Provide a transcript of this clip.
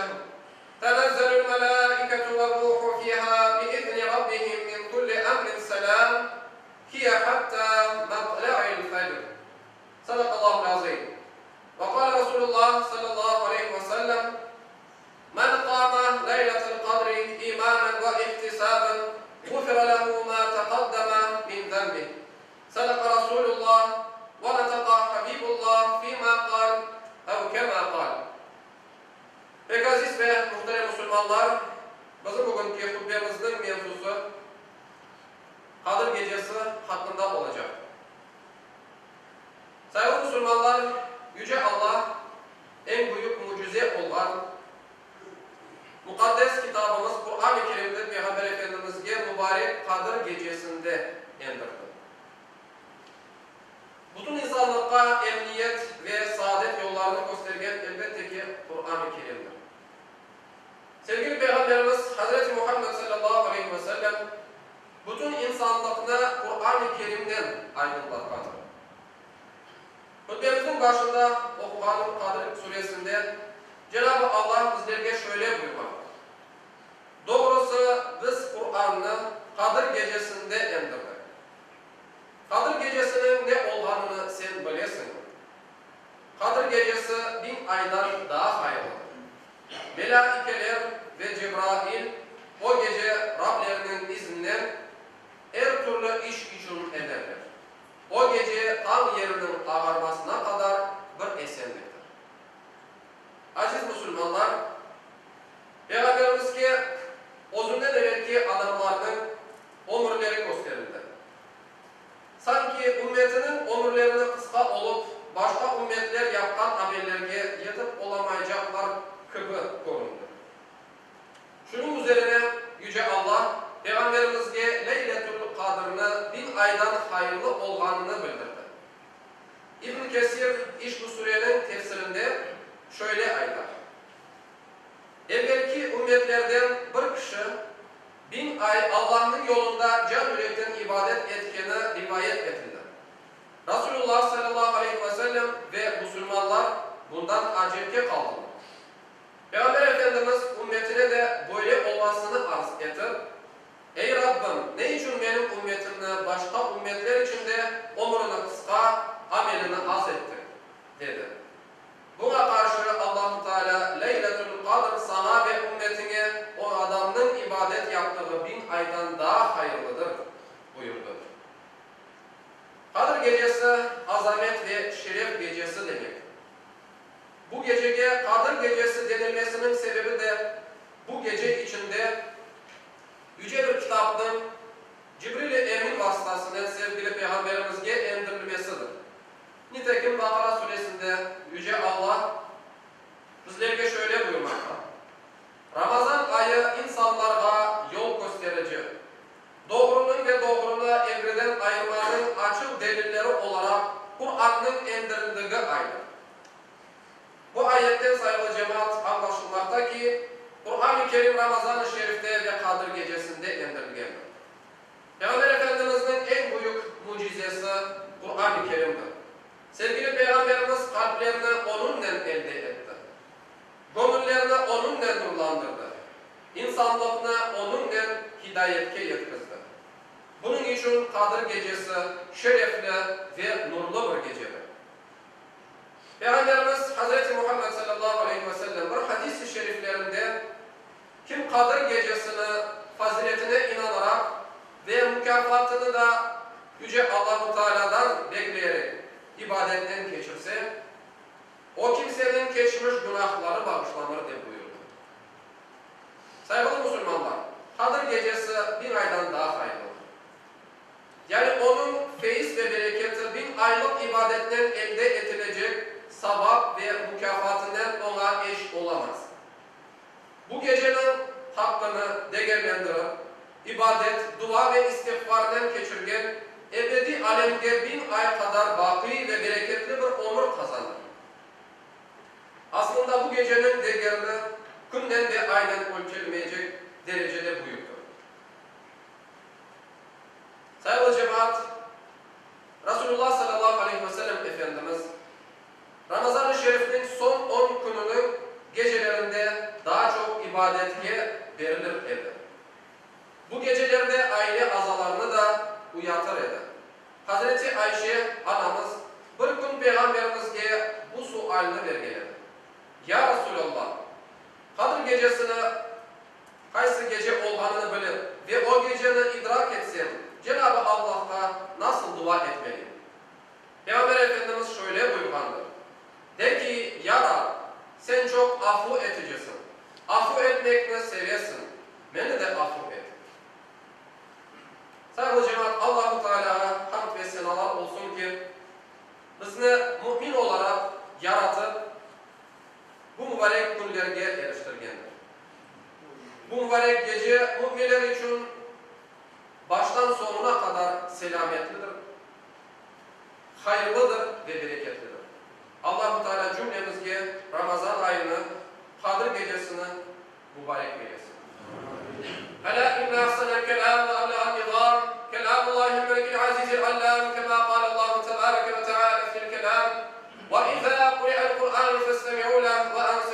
şehr. Tenezzelül melâiketu ve'r-ruhu fîhâ bi'izni rabbihim min kulli emrin selâm, hiye hattâ matla'il fecr. Sadakallahul azim. Ve kâle Resulullah sallallahu aleyhi ve sellem, Men kâme leyletel kadri imanen ve ihtisaben gufire lehu mâ teqaddeme min zenbih. Sadaka Rasulullah ve neteka Habibullah fîmâ kâl ev kemâ kâl. Pek aziz ve muhterem musulmanlar, bizim bugünki hutbemizniñ mevzusı Qadir gecesi haqqında olacaq. Sayğılı musulmanlar, Yüce Allah eñ büyük mücize olğan Muqaddes Kitabımız Quran-ı Kerimni Peyğamber Efendimizge mubarek Qadir gecesinde endirdi. Bütün insanlıqqa emniyet ve saadet yollarını köstergen, elbette ki, Quran-ı Kerimdir. Sevgili Peyğamberimiz Hazreti Muhammed sallallahu aleyhi ve sellem bütün insanlıqnı Quran-ı Kerimnen aydınlatqandır. Hutbemizniñ başında oquğanım Qadir suresinde Cenab-ı Allah bizlerge şöyle buyurmaqta, Doğrusı, biz Qurannı Qadir gecesinde endirdik. Qadir gecesiniñ ne olğanını sen bilesiñmi? Qadir gecesi biñ aydan daa hayırlıdır. Melâikeler ve Cebrail o gece Rableriniñ izninen er türlü iş içün ederler. O gece tañ yeriniñ ağarmasına qadar bir esenliktir. Aziz musulmanlar, Peyğamberimizge özünden evelki adamlarnıñ ömürleri kösterildi. Sanki ümmetiniñ ömürlerini qısqa olıp, başqa ümmetler yapqan amellerge yetip olamaycaqlar kibi köründi. Şunıñ üzerine Yüce Alla Peyğamberimizge Leyletül Qadrnı biñ aydan hayırlı olğanını bildirdi. İbn Kesir işbu sureniñ tefsirinde şöyle ayta, Evelki ümmetlerden bir kişi biñ ay Allahnıñ yolunda can-yürekten ibadet etkeni rivayet etildi. Rasulullah sallallahu aleyhi ve sellem ve musulmanlar bundan acepke qaldılar. Peyğamber Efendimiz ümmetine de böyle olmasını arz etip, Ey Rabbim, ne içün menim ümmetimni başqa ümmetler içinde ömrüni qısqa, amelini az ettiñ? dedi. Buña qarşı Allahu Teala, Leyletül Qadr saña ve ümmetiñe o adamnıñ ibadet yaptığı biñ aydan daa hayırlıdır, buyurdı. Qadr gecesi azamet ve şeref gecesi demektir. Bu gecege Qadir gecesi denilmesiniñ sebebi de bu gece içinde yüce bir kitapnıñ Cibril-i Emin vasıtasınen sevgili Peyğamberimizge endirilmesidir. Nitekim Baqara suresinde Yüce Alla bizlerge şöyle buyurmaqta, Ramazan ayı insanlarğa yol kösterici, doğrunıñ ve doğrunı egriden ayırmanıñ açıq delilleri olaraq Qurannıñ endirildigi aydır. Bu ayetten, sayğılı cemaat, añlaşılmaqta ki, Quran-ı Kerim Ramazan-ı Şerifte ve Qadir gecesinde endirilgendir. Peyğamber Efendimizniñ eñ büyük mücizesi Quran-ı Kerimdir. Sevgili Peyğamberimiz qalplerni onıñnen elde etti. Göñüllerni onıñnen nurlandırdı. İnsanlıqnı onıñnen hidayetke yetkizdi. Bunıñ içün Qadir gecesi şerefli ve nurlu bir gecedir. Peyğamberimiz Hazreti Muhammed sallallahu aleyhi ve sellem bir hadis-i şeriflerinde, Kim Qadir gecesini faziletine inanaraq ve mukâfatını da Yüce Allahu Tealâdan bekleyerek ibadetten keçirse, o kimseniñ keçmiş günahları bağışlanır, dep buyurdı. Sayğılı musulmanlar, Qadir gecesi biñ aydan daa hayırlıdır. Yani onıñ feyiz ve bereketi biñ aylıq ibadetten elde etilecek savap ve mukâfatınen oña eş olamaz. Bu geceniñ haqqını degerlendirip, ibadet, dua ve istiğfarnen keçirgen ebediy alemge biñ ay qadar baqiy ve bereketli bir ömür qazanır. Aslında bu geceniñ degerini künnen ve aynen ölçelmeycek derecede büyüktir. Sayğılı cemaat, Rasulullah sallallahu aleyhi ve sellem Efendimiz, Ramazan-ı Şerifniñ soñ on kününiñ gecelerinde daima. ibadetke berilir edi. Bu gecelerde aile azalarını da uyatır edi. Hazreti Ayşe anamız bir kün Peyğamberimizge bu sualni bergen edi, Ya Resulallah, Qadir gecesini qaysı gece olğanını bilip ve o geceni idrak etsem, Cenab-ı Allahqa nasıl dua etmeliyim? Peyğamber Efendimiz şöyle buyurğandır, De ki, Ya Rab, Sen çoq afu eticisiñ, afu etmekni sevesiñ, meni de afu et. Sayğılı cemaat, Allahu Tealâğa hamd ve senalar olsun ki, bizni mümin olaraq yaratıp, bu mubarek künlerge eriştirgendir. Bu mubarek gece müminler içün baştan soñuna qadar selâmetlidir, hayırlıdır ve bereketlidir. Allahu Tealâ cümlemizge Ramazan ayını, Qadir gecesini mubarek eylesin. Elâ inne ahsenel kelâm ve ebleğen nizâm, kelâmullâhil melikil azîzil allâm, kemâ kâlellâhu tebâreke ve teâlâ fil kelâm, Ve izâ kuri'el Kur'ânu festemi'û leh ve ansitû.